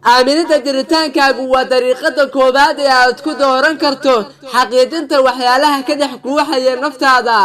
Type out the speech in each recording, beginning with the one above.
Aaminidda jiritaankaagu waa dariiqada koowaad ee aad ku dooran karto xaqiijinta waxyaalaha ka dhex guuxaya naftaada.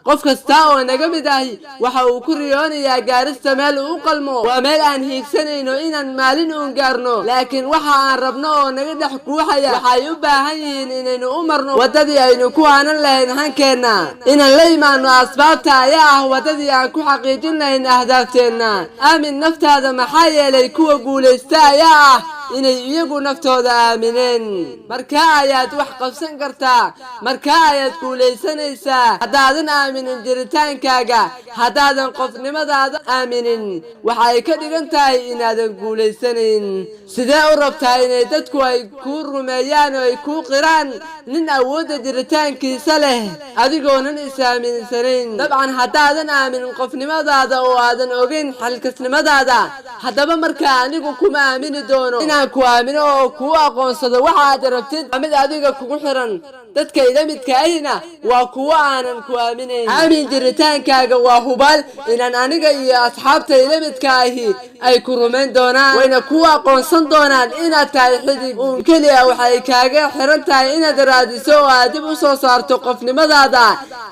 Qof kasta oo naga mid ahi waxa uu ku riyoonayaa gaarista meel uu u qalmo. Waa meel aan hiigsanayno inaan maalin uun gaarno, laakiin waxa aan rabno oo naga dhex guuxaya waxay u baahan yihiin inaynu u marno waddadii aynu ku hanan lahayn hankeenna. Inaan la imaano asbaabta ayaa ah waddadii aan ku xaqiijin lahayn ahdaafteenna. Aamin naftaada, maxaa yeelay kuwa guulaysta ayaa ah inay iyagu naftooda aamineen. Markaa ayaad wax qabsan kartaa, markaa ayaad guulaysanaysaa. Haddaadan aaminin jiritaankaaga, haddaadan qofnimadaada aaminin, waxay ka dhigan tahay inaadan guulaysanayn. Sidee u rabtaa inay dadku ay kuu rumeeyaan oo ay kuu qiraan nin awoodda jiritaankiisa leh adigoonan is aaminsanayn? Dabcan, haddaadan aaminin qofnimadaada oo aadan ogeyn xilkasnimadaada, haddaba markaa anigu kuma aamini doono. Inaan ku aamino oo kuu aqoonsado waxa aad rabtid waa mid adiga kugu xiran. Dadka ila midka ahina waa kuwo aanan ku aaminayn. Aamin jiritaankaaga. Waa hubaal inaan aniga iyo asxaabta ila midka ahi ay ku rumayn doonaan, wayna ku aqoonsan doonaan inaad tahay xidig uun. Keliya waxay kaaga xiran tahay inaad raadiso oo aad dib u soo saarto qofnimadaada.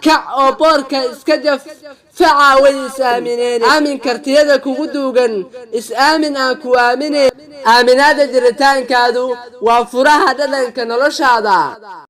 Kac oo boorka iska jaf. Faca way is aamineen. Aamin kartiyada kugu duugan. Is aamin aan ku aaminayn. Aaminaada jiritaankaadu waa furaha dhadhanka noloshaada.